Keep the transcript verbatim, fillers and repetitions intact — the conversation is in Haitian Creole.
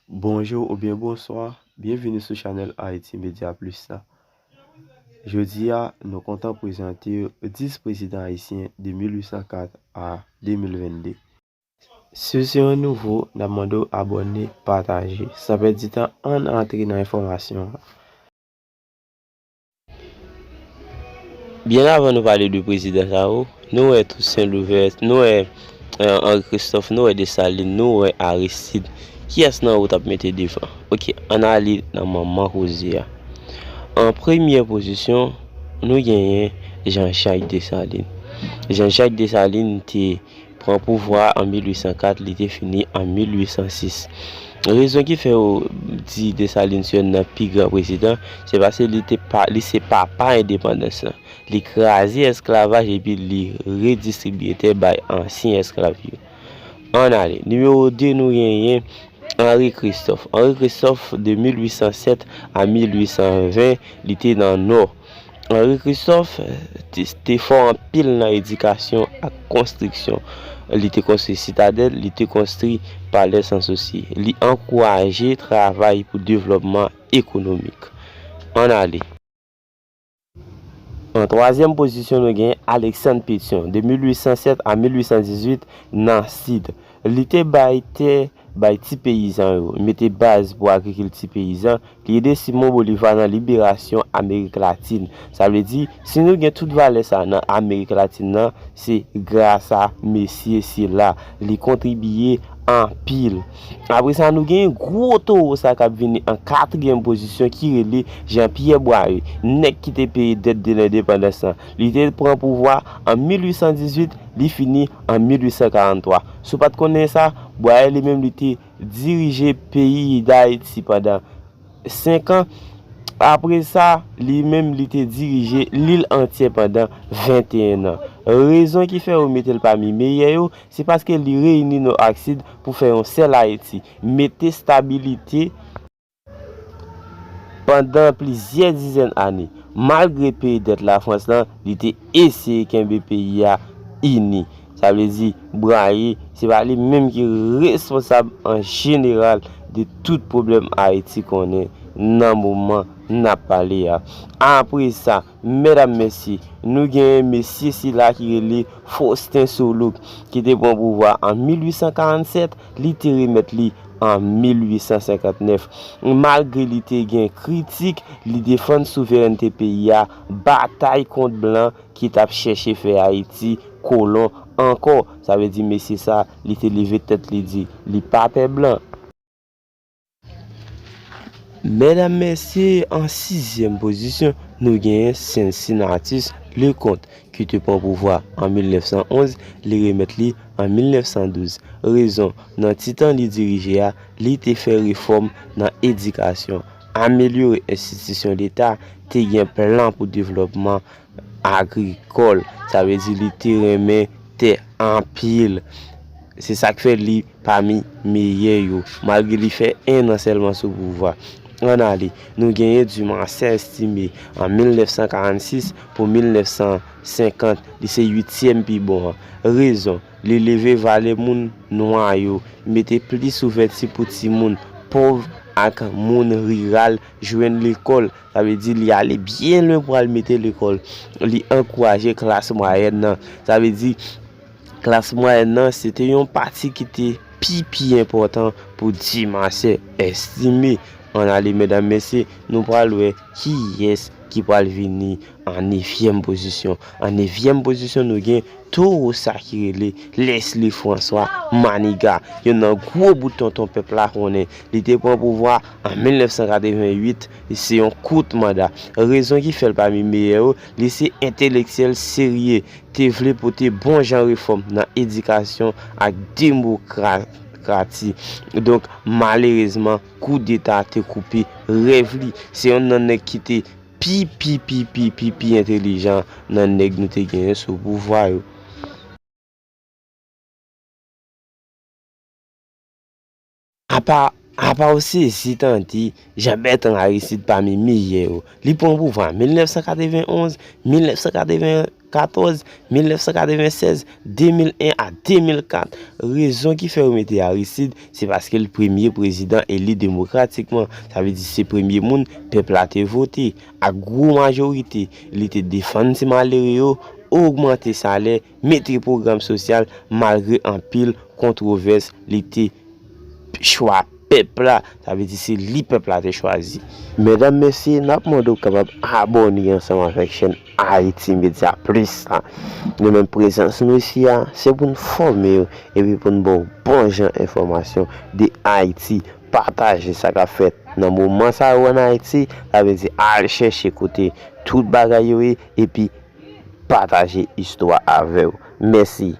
Bonjou oubyen bonswa, byenvini sou chanèl Haïti Media Plus la. Jodi a, nou kontan prezante dis prezidan ayisyen de mil uit san kat a de mil vennde. Si w se yon nouvo, n ap mande w abòne, pataje. San pèdi tan, ann antre nan enfòmasyon an. Byen avan nou pale de prezidan sa yo, nou wè Toussaint Louverture, nou wè, eh, Henri Christophe, nou wè Dessalines, nou wè Aristide. Kiyès nan yo w t ap mete devan? Oke, ann ale nan manman koze a. An premyè pozisyon, nou genyen Jean-Jacques Dessalines. Jean-Jacques Dessalines te pran pouvwa an mil uit san kat, li te fini an mil uit san sis. Rezon ki fè yo di Dessalines se yonn nan pi gran prezidan, se paske li te pa, li se papa endepandans lan. Li kraze esklavaj epi li redistribiye tè bay ansyen esklav yo. Ann ale. Nimewo de, nou genyen Henri Christophe. Henri Christophe, de mil uit san sèt a mil uit san ven, li te nan Nò. Henri Christophe te, te fò anpil nan edikasyon ak konstriksyon. Li te konstwi Sitadèl, li te konstwi Palè Sanssouci. Li ankouraje travay pou devlòpman ekonomik. Ann ale. An twazyèm pozisyon, nou gen Alexandre Pétion, de mil uit san sèt a mil uit san dizuit, nan Sid. Li te bay tè bay ti peyizan yo, mete baz pou agrikilti peyizan, li ede Simon Bolivar nan liberasyon Amerik Latin. Sa vle di, si nou gen tout valè sa nan Amerik Latin nan, se gras a mesye sila. Li kontribye anpil. Apre sa, nou gen gwo towo sa k ap vini an katriyèm pozisyon ki rele Jean Pierre Boyer, nèg ki te peye dèt de lendepandans lan. Li te pran pouvwa an mil uit san dizuit, li fini an mil uit san karanntwa. Si w pa t konnen sa, Boyer li menm li te dirije peyi Dayiti pandan senk an. Apre sa, li menm li te dirije lil antyè pandan venteyen an. Rezon ki fè yo mete l pami meyè yo, se paske li reyini Nò ak Sid pou fè yon sèl Ayiti, mete stabilite pandan plizyè dizèn ane. Malgre peye dèt Lafrans lan, li te eseye kenbe peyi a ini. Sa vle di, Boyer, se pa li menm ki responsab an jeneral de tout pwoblèm Ayiti konnen nan moman n ap pale a. Apre sa, medam, mesye, nou genyen mesye sila ki rele Faustin Soulouque, ki te pran pouvwa an mil uit san karannsèt, li te remèt li an mil uit san senkantnèf. Malgre li te gen kritik, li defann souverènte peyi a, batay kont blan ki t ap chèche fè Ayiti kolon ankò. Sa vle di mesye sa, li te leve tèt li di, li pa pè blan. Medam, mesye, an sizyèm pozisyon, nou genyen Cincinnatus Leconte, ki te pran pouvwa an mil nèf san onz, li remèt li an mil nèf san douz. Rezon, nan ti tan li dirije a, li te fè refòm nan edikasyon, amelyore enstitisyon Leta, te gen plan pou devlòpman agrikòl. Sa vle di li te renmen tè anpil. Se sa k fè li pami meyè yo, malgre li fè en an sèlman sou pouvwa. Ann ale, nou genyen Dumarsais Estimé an mil nèf san karannsis pou mil nèf san senkant, li se uityèm pi bon an. Rezon, li leve valè moun nwa yo, mete plis ouvèti pou timoun pòv ak moun riral jwenn lekòl. Sa vle di li ale byen lwen pou al mete lekòl. Li ankouraje klas mwayèn nan. Sa vle di klas mwayèn nan, se te yon pati ki te pi, pi enpòtan pou Dumarsais Estimé. Ann ale, medam, mesye, nou pral wè kiyès ki pral vini an nevyèm pozisyon. An nevyèm pozisyon, nou gen towo sa ki rele Leslie François Manigat, youn nan gwo bout tonton pèp la konnen. Li te pran pouvwa an mil nèf san katreven uit, se yon kout manda. Rezon ki fè l pami meyè yo, li se entelektyèl serye, te vle pote bon jan refòm nan edikasyon ak demokrasi. Donk, malerezman, koudeta te koupe rèv li. Se youn nan nèg ki te pi, pi, pi, pi, pi, pi entelijan nan nèg nou te genyen sou pouvwa yo. Apa, apa w sezi tande Jean Bertrand Aristide pami meyè yo. Li pran pouvwa an mil nèf san katreven onz, mil nèf san katreven katòz, mil nèf san katreven sèz, de mil en a de mil kat. Rezon ki fè yo mete Aristide, se paske l premye prezidan eli demokratikman. Sa vle di se premye moun pèp la te vote. Ak gwo majorite, li te defann ti malere yo, ogmante salè, mete pwogram sosyal malgre anpil kontwovès. Li te chwa pèp la, sa vle di se li pèp la te chwazi. Medam, mesye, n ap mande w kapab abòne ansanm avèk chèn Haïti Media Plus la. Nou menm prezans nou isi a, se pou n fòme yo, epi pou n ba w bon jan enfòmasyon de Ayiti. Pataje sa k ap fèt nan moman sa yo ann Ayiti, sa vle di al chèche kote tout bagay yo ye, epi pataje istwa avè w. Mèsi.